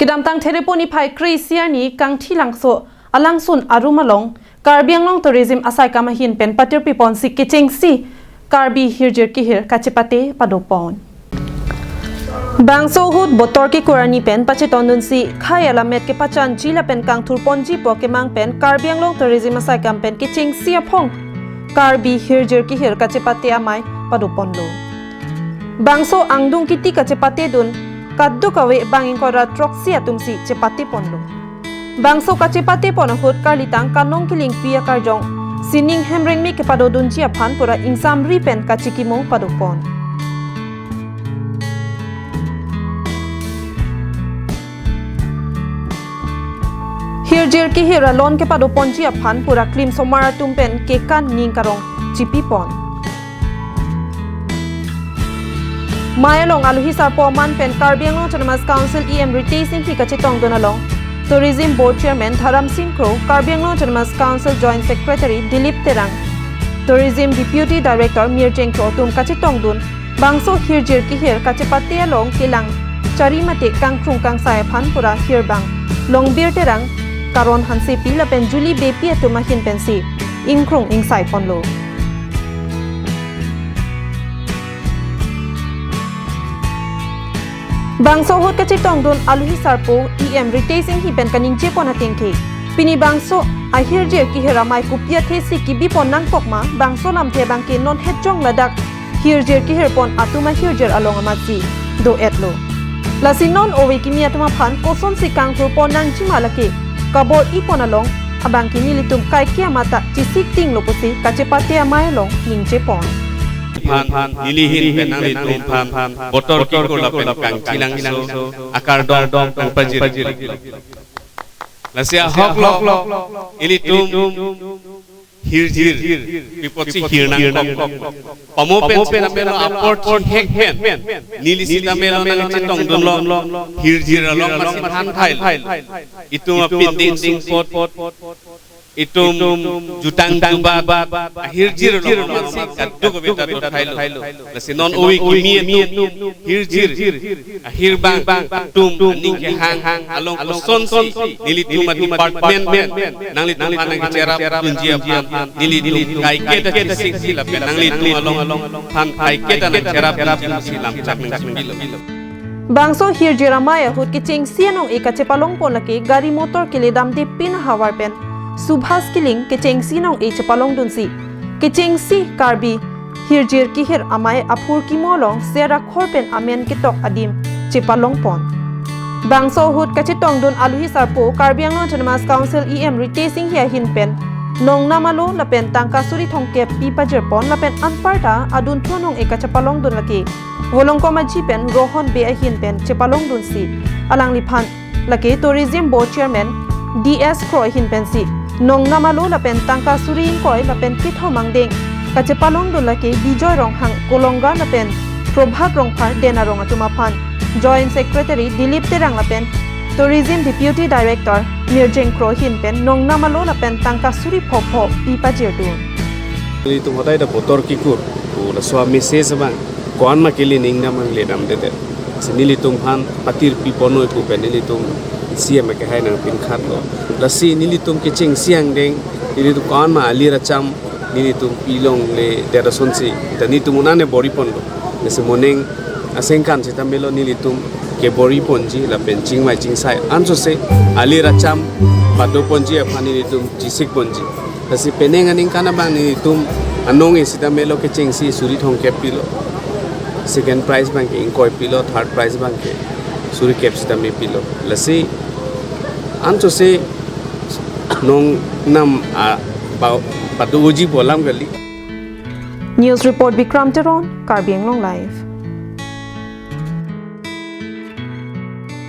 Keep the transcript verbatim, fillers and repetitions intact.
Kedamtang Therepo niphai kre-isi arni Kangthilangso alangsun arum along Karbi Anglong Tourism asaikam ahin pen patirpi ponsi kechengsi Karbi hirjir kehir kachepate padopon. Bangso ahut botor kekur arni pen pachetongdunsi khei alammet kepachanji lapen kangthur ponji pu akemang pen Karbi Anglong Tourism asaikam pen kechengsi aphong Karbi hirjir kehir kachepate amei padoponlo. Bangso angdung kiti kachepatedun kadokave bang ingkoi ra throksi atumsi chepateponlo. Bangso kachepatepon ahut karlitang Kanong Killingpi akarjong Sining Hemrengmi kepadodunji aphan pura ingsamri pen kachikimo padopon. Hirjir kehir alon kepadoponji aphan pura klimsomar atum pen kekan ning karong chipipon. Mei along alohi sarpo aman pen Karbi Anglong Autonomous Council E M Ritesh Enghi kachetongdun along Tourism Board Chairman Dharamsing Kro, Karbi Anglong Autonomous Council Joint Secretary Dilip Terang, Tourism Deputy Director Mirjeng Kro atum kachetongdun bangso hirjir kehir kachepate along kelang chari mate kangkrung kangsai aphan pura hirbang Longbir Terang, Karon Hansepi lapen Julie Beypi atum ahin pensi ingkrung ingsaiponlo. Bangso ahut kachetongdun alohi sarpo E M Ritesh Enghi pen kaningjepon ateng ke, pini bangso ahirjir kehir amei kopi athesi kebipon nangkok ma, bangso lamthe abangke non hetjong ladak hirjir kehirpon atum ahirjir along amatsi do-etlo. Lasi non ove kimi atum aphan kosonsi kangthurpon nangjima lake kabor-ipon along abangke nelitum kaike amata chesik tinglo pusi kachepate amei along ningjepon. Phan, neli ahin pen nanglitum aphan botor kekur lapen Kangthilangso akardom nangpajir. Lasi ahok lo, ilitum hirjir, pi apotsi hir nangkok. Pamo pen sitamelo apor chihek pen, neli sitamelo nangchetongdunlo, hirjir along masi than thailo. Itum apindeng sungpot, itum jutang jubat, ahirjir along masi kadokave ta do thailo. Lasi non ove kimi atum hirjir, ahirbang atum aning kehang along kosonsi nelitum a-department pen nanglitum aphan nangcherapdunji aphan nelitum kaiketa chesik si lapen nanglitum along aphan kaiketa nangcherapdunji si lamchak nangchipilo. Bangso hirjir amei ahut kechengsi anong-e kachepalongpon lake gari motor keledamde pin ahavar pen Subhas Killing kechengsi anong-e chepalongdunsi kechengsi Karbi hirjir kehir amei aphurkimo along ser akhor pen amen ketok adim chepalongpon. Bangso ahut kachetongdun alohi sarpo Karbi Anglong Autonomous Council E M Ritesh Enghi ahin pen nongnam alo lapen tangka suri thomkep pi pajirpon lapen anparta adunthu anong-e kachepalongdun lake Volongkom Aji pen Rohon Bey ahin pen chepalongdunsi alangliphan lake Tourism Board Chairman D S Kro ahin pensi nongnam alo lapen tangka suri ingkoi lapen kethom angdeng kachepalongdun lake Bijoy Ronghang Kolonga lapen Prabhat Rongphar Denarong atum aphan Joint Secretary Dilip Terang lapen Tourism Deputy Director Mirjeng Kro ahin pen nongnam alo lapen tangka suri phopho pi pajirdun. Nelitum hodai ta botor kekur pu laso a-message abang ko-an ma kele ning dam ang le damdedet. Si nelitum aphan patirpi ponnoi pu pen nelitum C M ke hai nangpinkhatlo. Lasi nelitum kechengsi angdeng nelitum ko-an ma alir acham nelitum pilongle det asonsi ta nelitum unane bor-iponlo. Lasi moning asengkan sitamelo nelitum kebor-iponji lapen chingvai chingsai ansose alir acham padoponji aphan nelitum chesikponji. Lasi penang aningkan abang nelitum anong-e sitamelo kechengsi suri thomkep pilo. Second prize abangke ingkoi pilo, third prize abangke suri kep sitame pilo. Lasi ansose nongnam a pa- padoji pu alam kali. News report Bikram Teron, Karbi Anglong Live.